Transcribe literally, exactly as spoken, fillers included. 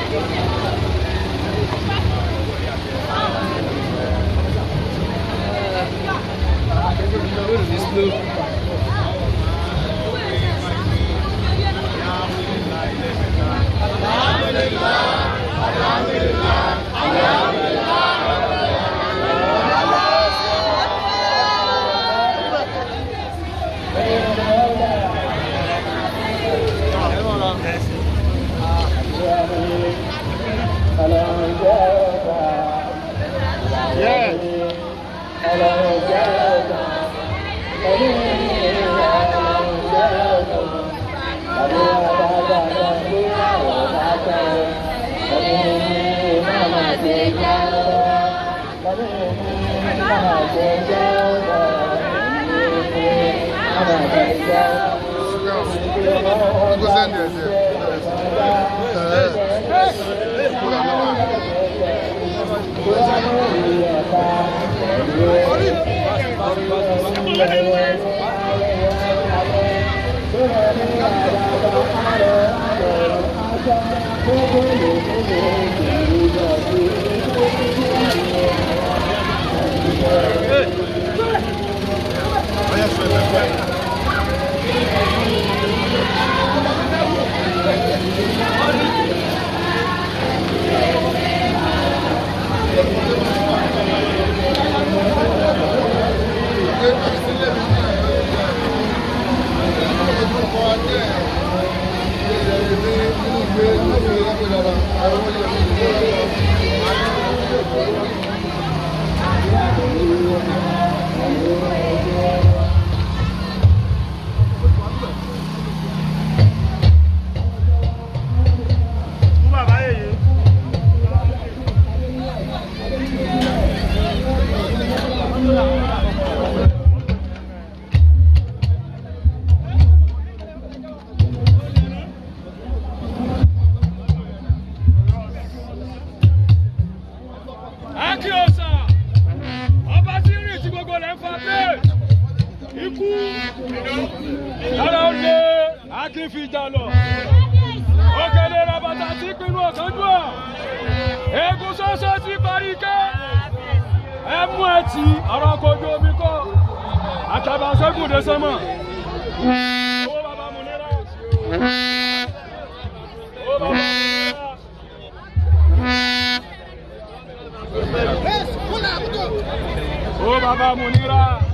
Yeah. Akiosa, Ọbasi ri ti gbogbo le mfate. Iku, ara ole, akifijalo. Okele rabata ti pinu okandua. Egu soso ti parike. Emu eti, ara kojo mi ko. Akaba se gude sama. O baba munira. O baba munira. O baba munira.